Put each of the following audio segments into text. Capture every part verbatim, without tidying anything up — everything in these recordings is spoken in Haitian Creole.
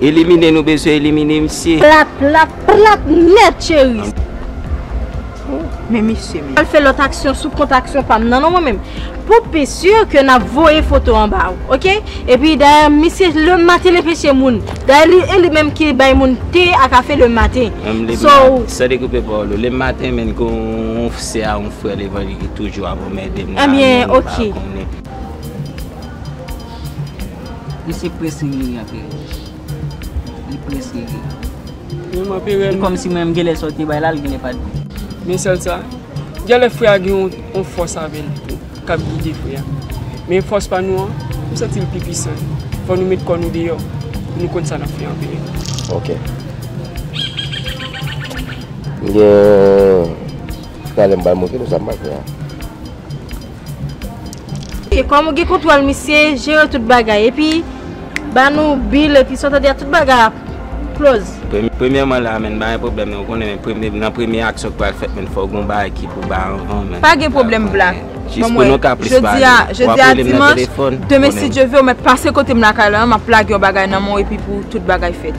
Elimine, nou bezwen elimine misye. Plat, plat, plat nèt, cheri. Men misye, men. Al fè lòt aksyon sou kont aksyon pa m nan, non, mwen menm. Pou pi si ke n ap voye foto an ba ou, oke? Epi, dayè, misye, lematen, l anpeche moun. Dayè, li, e li menm ki bay moun te a kafe lematen. Menm lematen, san dekoupe pawòl ou. Lematen, menm, gon yon sè a, yon frè levanjil ki toujou ap anmède moun. Ebyen, oke. Misye prese rele anpil. Li prese rele. Menm anpil. E kòmsi mwen, m genlè sa w te bay la, l genlè pa t bon. Men sèl sa, genlè frè a gen yon, yon fòs avè l tou, k ap gide frè a. Men fòs pa nou an, m santi l pi pwisan. Fò nou met kò nou deyò, pou nou konn sa n ap fè anpil. Ok. M gen, talè m pral montre nou sa m pral fè a. E kòm ou gen kontwòl misye, jere tout bagay. Epi, ba nou bil, epi sa w tande a, tout bagay ap close. Premye, premyèman la, menn, pa gen pwoblèm, men ou konnen, men premye, nan premye aksyon k pral fèt, menn, fò w gen yon bagay ki pou bay anvan, menn. Pa gen pwoblèm, Bla. Jis pou nou ka plis pale. Jodi a, jodi a dimanch, demen, si Dye ve, ou mèt pase kote m lakay la, m ap lage yon bagay nan men w, epi pou tout bagay fèt.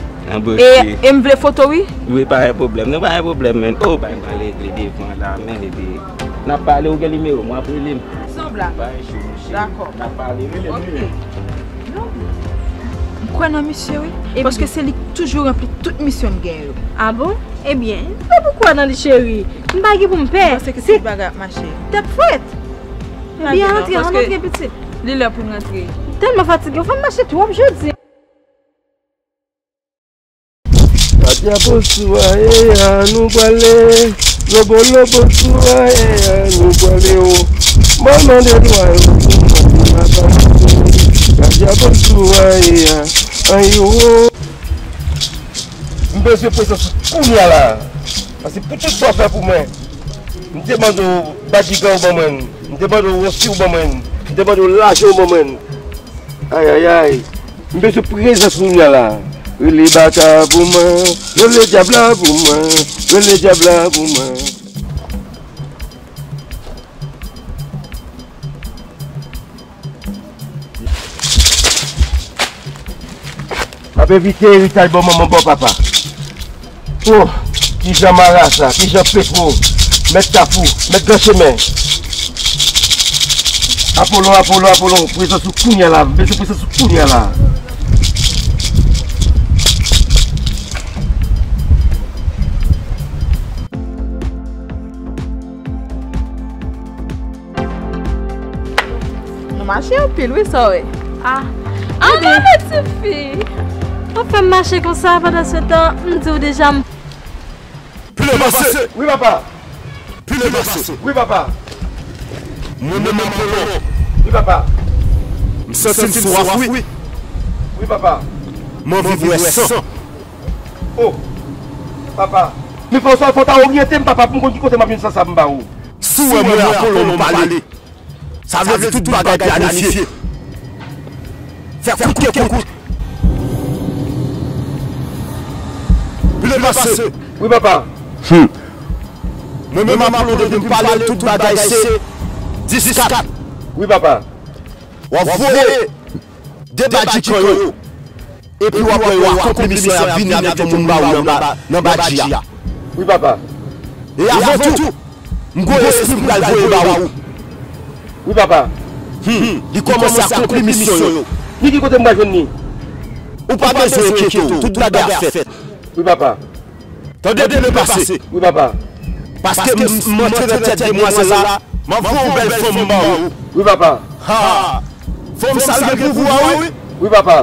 E, e m vle foto, wi. Wi, pa gen pwoblèm, non, pa gen pwoblèm, menn. Oh, bay m pale, regle devan la, menn, epi n ap pale, ou gen nimewo m, w ap rele m. Sanble. Pa gen cho, monchè. Dakò. N ap pale, rele m, rele m. Non. M kwè nan misye, wi. Paske se li ki toujou ranpli tout misyon m genyen yo. A bon? Ebyen, se pou kwè nan li, cheri. M pa gen pou m pè. M panse ke tout bagay ap mache. Tèt frèt. Ebyen, ann antre, ann antre, pitit. Li lè pou n rantre. Tèlman fatige, w fè m mache twòp jodi. Kadyabosou a, e a, nou prale. Lobolobo sou a, e a, nou prale, o. Mwen mande lwa yo pou mwen, pou mwen pa mande. Kadyabosou a, e a, an yo. M bezwen prezans ou kounye a la. Paske pou tout sa w fè pou mwen. M te mande w badigan ou ban mwen. M te mande w wonsi ou ban mwen. M te mande w lajan ou ban mwen. Ayayay. M bezwen prezans kounye a la. Rele baka pou mwen. Rele dyab la pou mwen. Rele dyab la pou mwen. M ap evite eritay bò manman bò papa. Oh, kijan marasa, kijan peko, mèt kafou, mèt gran chemen. Apolon, Apolon, Apolon, prezans ou kounye a la, m bezwen prezans ou kounye a la. Nou mache anpil, wi, sa w wè. Ah, ah, mwen, ti fi. Ou fè m mache konsa pandan se tan, m di w deja m. Pile pase. Wi, papa. Pile pase. Wi, papa. Mwen menm Apolon. Wi, papa. M santi m swaf, wi. Wi, papa. M anvi bwè san. Oh, papa. Men fò sa, fò ta oryante m, papa, pou m konn ki kote m ap jwenn san sa pou m ba ou. Si w wè mwen Apolon m pale, sa vle di tout bagay planifye. Fè kout ke kout. Pile pase. Wi, papa. Hmm. Mwen menm Apolon depi m pale tout bagay se dis kat. Wi, papa. W ap voye de badigan yo. Epi w ap wè yo akonpli misyon y ap vini avèk yon moun ba ou nan ba, nan badji a. Wi, papa. E avan tou, m gon espri m pral voye ba ou. Wi, papa. Hmm, li kòmanse akonpli misyon yo. Ni ki kote m pral jwenn li? Ou pa bezwen enkyete w, tout bagay ap fèt. Wi, papa. Tande pile pase. Wi, papa. Paske m, m antre nan tèt demwazèl la, m ap voye yon bèl fanm ba ou. Wi, papa. Ha! Fanm sa l gen pouvwa, wi. Wi, papa.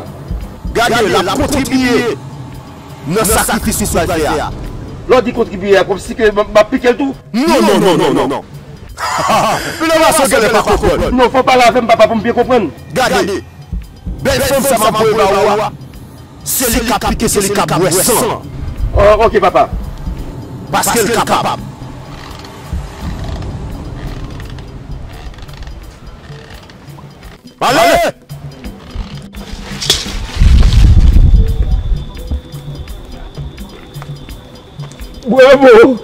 Gade, l ap kontribiye nan sakrifis ou pral fè a. Lè w di kontribiye a, kòmsi ke m, m ap pike l tou? Non, non, non, non, non. Pile pase, w genlè pa konprann. Non, fò w pale avè m, papa, pou m byen konprann. Gade, bèl fanm sa m ap voye ba ou a. Se li k ap pike, se li k ap bwè san. Oh, ok, papa. Paske l kapab. Ale! Bravo!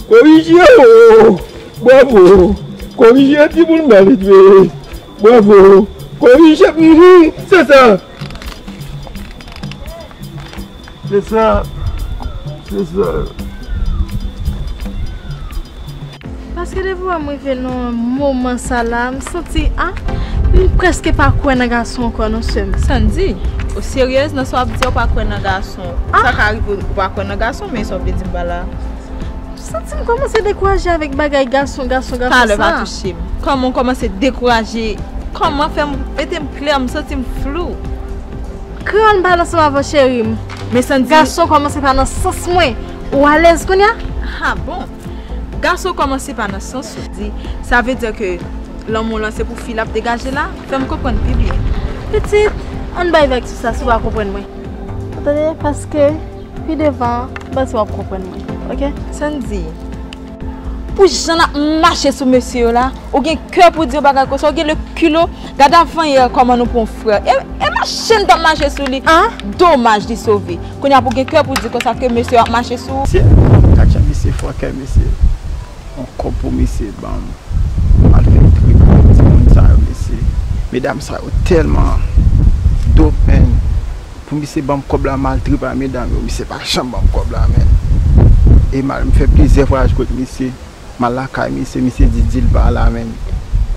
Korije, o! Bravo! Korije, timoun malitwe! Bravo! Korije, mhm, se sa! Se sa. Se sa. Paske depi w wè m rive nan moman sa la, m santi, a, m prèske pa kwè nan gason ankò non, sè m. Sandy, ou seryez nan sa w ap di a, ou pa kwè nan gason? Sa ka rive ou pa kwè nan gason, men sa w vle di m pa la? M santi m kòmanse dekouraje avèk bagay gason, gason, gason sa. Talè pa touche m. Kòman w kòmanse dekouraje? Kòman fè m, mete m klè, m santi m flou. Kreyòl m pale ansanm avè w, cheri m. Men Sandy, gason kòmanse pa nan sans mwen. Ou alèz kounye a? A bon? Gason kòmanse pa nan sans ou. Di, sa vle di ke lanmou lan se pou fi l ap degaje la? Fè m konprann pi byen. Pitit, ann bay vag sou sa si w pa konprann mwen. Ou tande? Paske pi devan, m panse w ap konprann mwen. Oke? Sandy, pou jan n ap mache sou mesye yo la, ou gen kè pou di yon bagay konsa, ou gen le kilo, gade avanyè kòman nou pran yon frè. E, e mache n t ap mache sou li. An? Domaj li sove. Kounye a pou gen kè pou di konsa ke mesye yo ap mache sou ou. Mesye, katcha mesye fò kè mesye. On kòb pou mesye ban m. M al fè trip ak timoun sa yo mesye. Medam sa yo tèlman dope, men pou misye ban m kòb la, m al trip a medam yo, misye pa janm ban m kòb la, men. E m al, m fè plizyè vwayaj kot misye. M al lakay misye, misye di, di l pa la, men.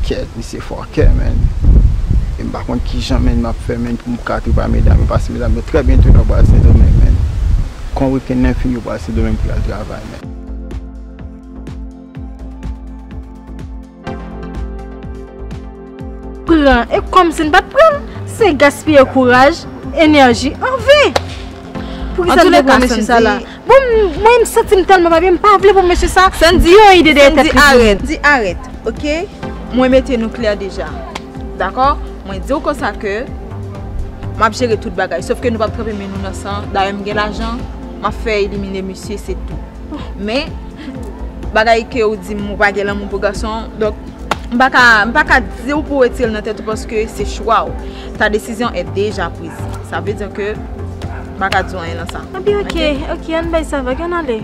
Kèt, misye fòkè, men. E m pa konn kijan, men, m ap fè, men, pou m ka trip a medam yo, paske medam yo trè byento nan Bwal Sendomeng, men. Kon wikenn nan fini, yo pral Sendomeng pou y al travay, men. Pran, e kòmsi n pa t pran l, se gaspiye kouraj, enèji, anven. Poukisa n te pran mesye sa la? Bon, m, mwen, m santi m tèlman pa byen, m pa vle pou mesye sa gen yon ide dèyè tèt li pou li. Sandy, arèt, oke? Mwen mete nou klè deja. Dakò? Mwen di w konsa ke m ap jere tout bagay, sòf ke nou p ap tranpe men nou nan san. Dayè, m gen lajan, m ap fè elimine misye, se tou. Men, bagay ke ou di m ou pa gen lanmou pou gason, donk, m pa ka, m pa ka di w pou w retire l nan tèt ou paske se chwa w. Ta desizyon est déjà prise. Sa vle di ke m pa ka di w anyen nan sa. Anpi, oke, oke, ann bay sa vag, ann ale.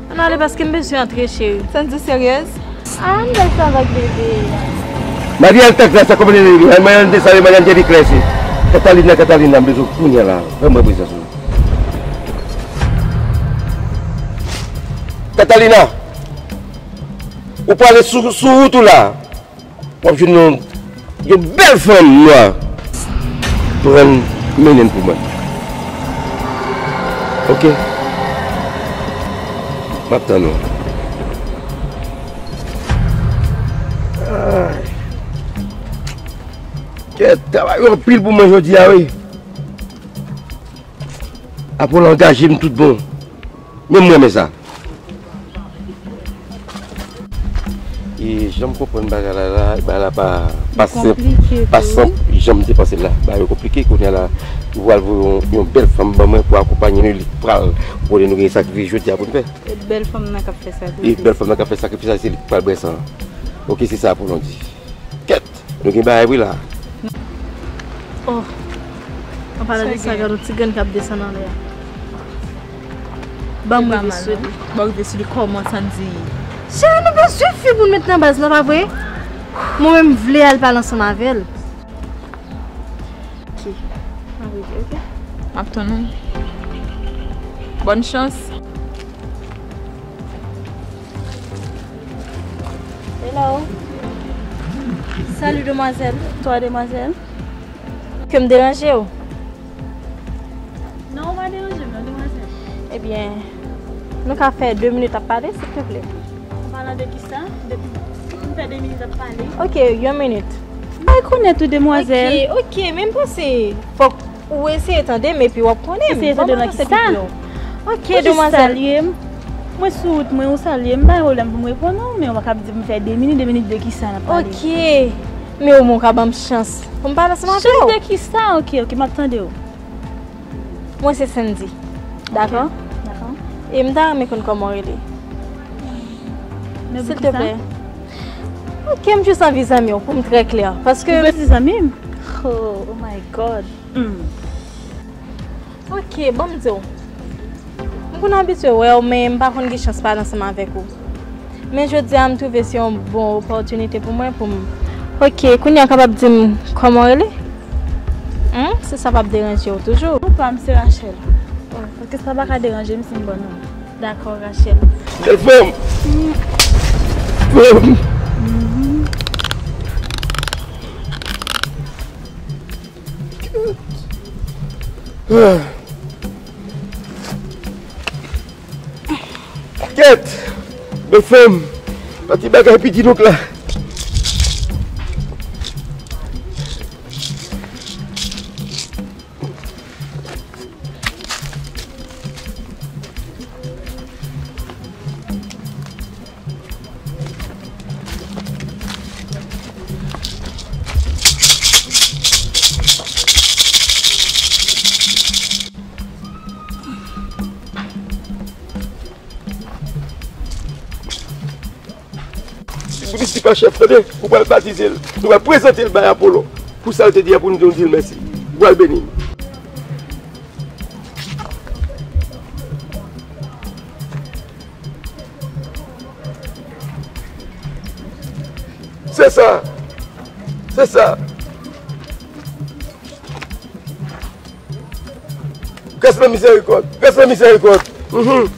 Ann ale paske m bezwen antre, cheri. Sandy, seryez? A, ann bay sa vag, bebe. Maryal tèt la, sa konprann li, maryal de sa, maryal de klèsi. Catalina, Catalina, m bezwen kounye a la. Fè mwen prezans ou. Catalina, ou prale sou, sou wout ou la. W ap jwenn yon, yon bèl fanm nwa. Pran l, mennen l pou mwen. Oke? M ap tann ou. Ay. Kèt, travay anpil pou mwen jodi a, wi. Apre w angaje m tout bon. Menm mwen renmen sa. E jan m konprann bagay la la, bagay la pa, pa senp, pa senp jan m te panse l la. Bagay yo konplike kounye a la. Ou pral voye yon, yon bèl fanm ban mwen pou akonpanye nou, li pral konnen nou gen sakrifis jodi a pou n fè. E bèl fanm nan k ap fè sakrifis. E bèl fanm nan k ap fè sakrifis la, se li k pral bwè san an. Oke, se sa pou nou di. Kèt! Nou gen bagay wi la. Oh. An palan de sa, gade yon ti grenn k ap desann anlè a. Ban m rive sou li. Ban m rive sou li kòman, Sandy? Cheri, nou bezwen fi pou n met nan baz la, pa vre? Mwen menm, m vle al pale ansanm avè l. Ok. An rive, ok? M ap tann ou. Bòn chans. Hello. Salut, demoiselle. Toi, demoiselle. Ke m deranje w? Non, ou pa deranje m, non, demoiselle. Ebyen, nou ka fè de minit ap pale, silteplè. An palan de kisa? De, pou n fè de minit ap pale? Ok, yon minit. Bay konnen tou, demoiselle. Ok, ok, men m panse fòk ou eseye tande m epi w ap konnen m. Eseye tande nan kisa? Ok, demoiselle. Ou jis salye m. Mwen sou wout mwen, ou salye m, pa gen pwoblèm pou m reponn ou, men ou pa ka ap di m fè de minit, de minit de kisa n ap pale? Ok. Men omwen ou ka ban m chans pou m pale ansanm avè w. Chans de kisa? Ok, ok, m ap tande w. Mwen se Sandy. Dakò? Ok, dakò. E m ta renmen konn kòman w rele. Silteplè. Ok, m jis anvi zanmi w, pou m trè klè. Paske... Ou bezwen zanmi m? Oh, oh my God. Hmm. Ok, ban m di w. M konn abitye wè w, men m pa konn gen chans pale ansanm avèk ou. Men jodi a, m twouve se yon bon opòtinite pou mwen, pou m... Ok, kounye a w kapab di m kòman w rele? Hmm, si sa p ap deranje w toujou. Non pa m, se Rachel. Oh, Kès la pa ka deranje m si m ban nou. Dakò, Rachel. Bèl fanm. Fanm. Ah. Kèt! Bèl fanm! Pati bagay piti donk la. Li pou li di pa chèf, tande, ou pral batize l. Nou pral prezante l bay Apolon. Pou sa l te di a, pou nou di l mèsi. Ou pral beni l. Se sa. Se sa. Gras lan mizerikòd. Gras lan mizerikòd. Mhm.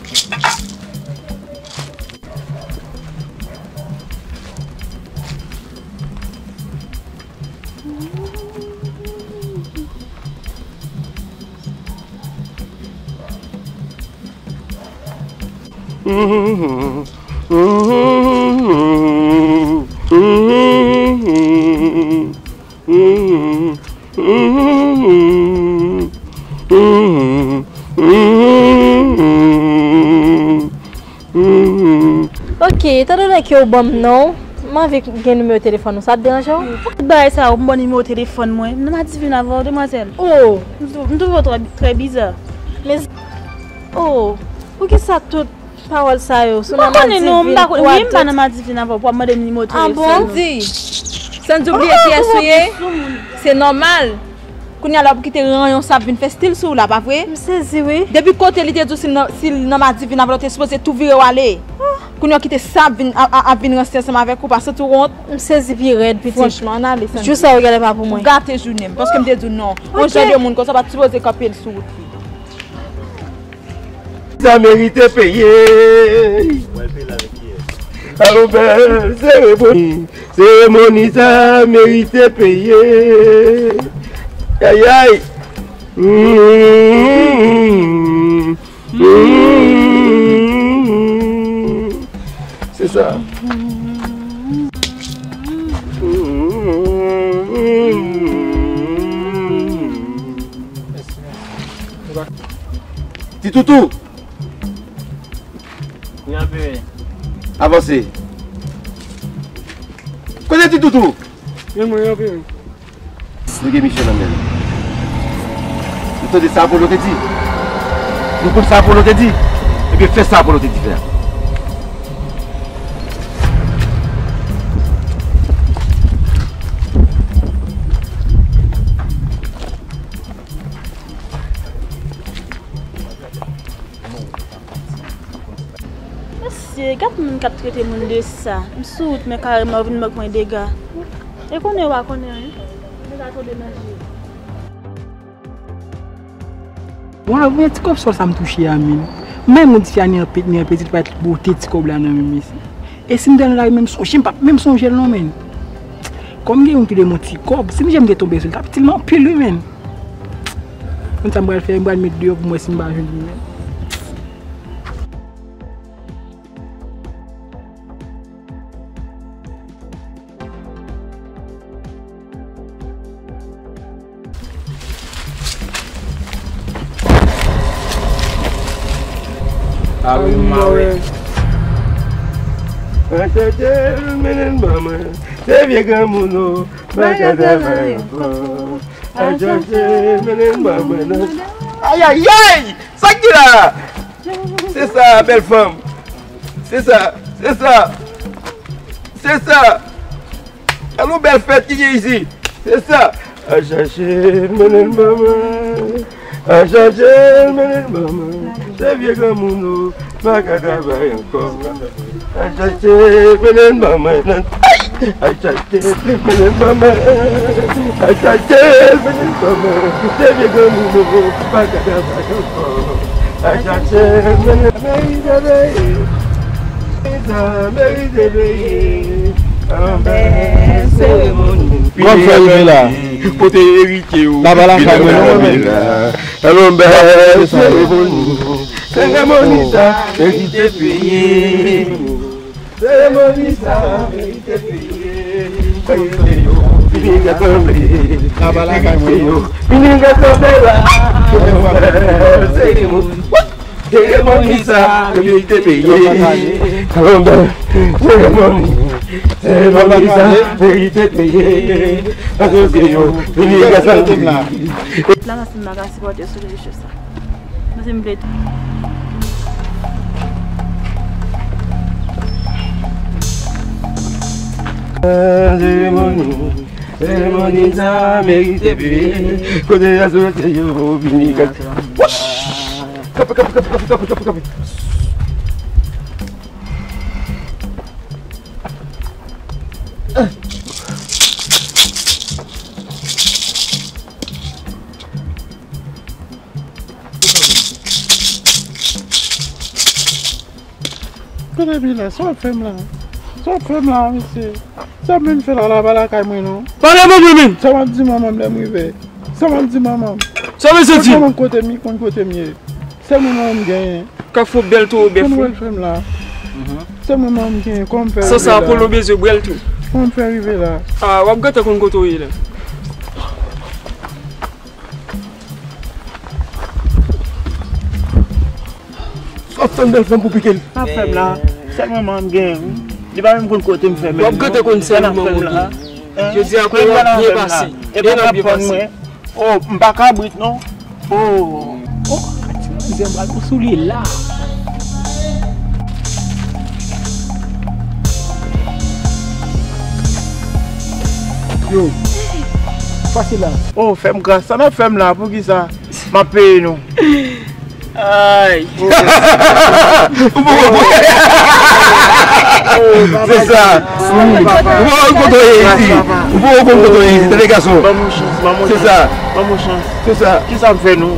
Ok, etan done ke w ban m non w, m anvi gen nimewo telefòn ou, sa ap deranje w? Ki bagay sa, ou ban nimewo telefòn mwen? M nan madivin avè w, demwazèl. Oh! M twou-, m twouve w trè, trè biza. Men, oh! Poukisa tout pawòl sa yo sou nan madivin pou adot? M pa konnen non, m pa konnen. Wi, m pa nan madivin avè w pou w ap mande m nimewo telefòn ou. Ah bon? Sandy, Sandy, oubliye kiyès ou ye? Se nòmal. Kounye a la w ap kite ranyon sa ap vin fè stil sou w la, pa vre? M sezi, wi. Depi kote li te di w si l nan, si l nan madivin avè l, w te sipoze tou vire w ale. Kounye a w kite sa ap vin, a, a, ap vin ranse ansanm avèk ou, pa santi w wont? M sezi pi rèd, pitit. Franchman, ann ale, Sandy. Jou sa yo genlè pa pou mwen. Ou gate jounen m, paske m te di w non. Yon jan de moun konsa w pa t sipoze kanpe l sou wout li. Sa merite peye. Alon bèl seremoni. Seremoni sa merite peye. Ayay. Mm, mm, mm. Se sa. Ti toutou. Wi, anpil. Avanse. Kote ti toutou? Men mwen, anpil. Nou gen misyon nan men nou. Nou tande sa Apollo te di? Nou konn sa Apollo te di? Ebyen, fè sa Apollo te di fè a. Mesye, gad moun k ap trete moun de sa. M sou wout, men kareman yo vin ban mwen dega. E konnen yo pa konnen anyen. Dega tonbe nan je yo. Waw, men ti kòb sòl sa m touche a, men. M bay mwen di fi a ni an pet, ni an peti, li pa t bote ti kòb la nan men m, mesye. E si m te nan lari, menm sonje, m p ap menm sonje l non, men. Kòm gen youn ki dwe m yon ti kòb, si m je m te tonbe sou li, t ap itil m anpil, wi, men. Konn sa m pral fè, m pral met deyò pou m wè si m pa jwenn li menm. Ah wi, m a wè. Al chache l, mennen l ban mwen. Se vye granmoun o, pa ka travay ankò. Al chache l, mennen l ban mwen non. Ayayay! Sa k gen la? Se sa, bèl fanm. Se sa, se sa. Se sa. Alon bèl fèt ki gen isi. Se sa. Al chache l, mennen l ban mwen. Al chache l, mennen l ban mwen. Se vye granmoun o, pa ka travay ankò. Al chache l, mennen l ban mwen. Ay! Al chache l, mennen l ban mwen. Al chache l, mennen l ban mwen. Se vye granmoun o, pa ka travay ankò. Kòman fè rive la? Kote eritye yo? Laba lakay mwen non. Alon bèl seremoni. Seremoni sa merite peye. Seremoni sa merite peye. Fini rasanble. Laba lakay mwen non. Fini rasanble la. Seremoni. Seremoni sa merite peye. Seremoni. Seremoni sa merite peye. Paske yo vini gasa. La racine maga sipòte sou rezo sa. Mwen se m vle tou. Seremoni. Seremoni sa merite peye. Kote a soti yo vini gasa. Wouch! Kanpe, kanpe, kanpe, kanpe, kanpe, kanpe, kanpe. Kote Bilè? Sa w ap fè m la? Sa w ap fè m la, mesye? Sa w ap vin fè la, laba lakay mwen non. Pale mwen mwen menm. Sa w ap di manman m lè m rive? Sa w ap di manman m? Sa w bezwen di? Manman m kote m, li konn kote m ye. Se mwen manman m genyen. Kafou bèl tou bèf. Konn wè l fè m la. Se mwen manman m genyen, kòman m fè rive la? San sa Apollo bezwen bwè l tou. Kòman m fè rive la? Ah, w ap gentan konn kote w ye la. Sa w ap tann bèl fanm pou pike l. Sa fè m la, sèl manman m genyen wi. Li pa menm konn kote m fè men. W ap gentan konn sèl manman w genyen. Jodi a pou w ap byen pase. Byen ap byen pase. Oh, m pa kabrit non. Oh. Oh, ti manzè m pral pou soulye la. Yo. Pase la. Oh, fè m gras. Sa n ap fè m la? Poukisa? M ap peye nou. Ay. Ou poko konn. Se sa. Ou poko konn kote w ye isi. Ou poko konn kote w ye isi. Tande gason. Ban m yon chans, ban m yon chans. Se sa. Ban m yon chans. Se sa. Kisa m fè nou?